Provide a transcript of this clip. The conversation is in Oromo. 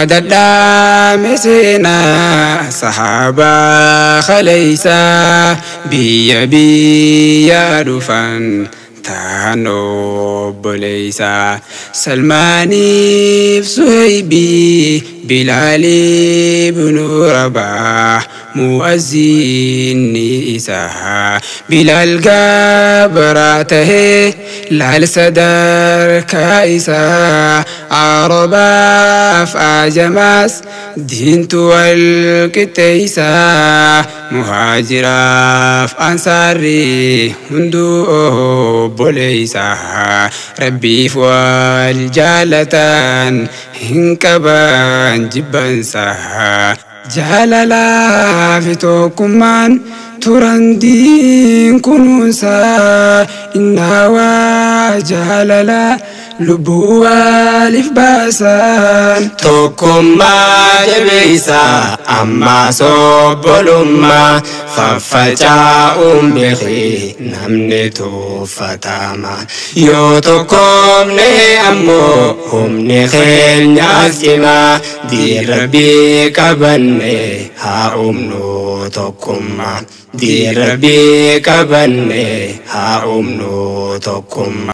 Yaadadhaa seenaa sahaabaa kaleeysaa, biyya biyya dhufan ta'an obboleeysaa. Salmaaniif Suhaybii, Bilaal ibnu Rabaah, mu'azzinni isaa. Bilaal gabraa tahee laal sadarkaa isaa, Arabaaf ajamaas diintu wal qixxeeysaa. Muhaajiraaf ansaarri hunduu obboleeysaa, Rabbiif wal jaalatan, hin qaban jibbansaa. Jaalalaa fi tokkummaan turan diin kunuunsaa, innaawaa jaalalaa lubbuu waliif baasan. Tokkummaa jabeessaa ammaas obbolummaa, faffaca'uun beekee namni tuffatama. Yoo tokkoomne ammoo humni keenyaas cimaa, diin Rabbii qabanne haa uumnu tokkummaa. Diin Rabbii qabanne haa uumnu tokkummaa.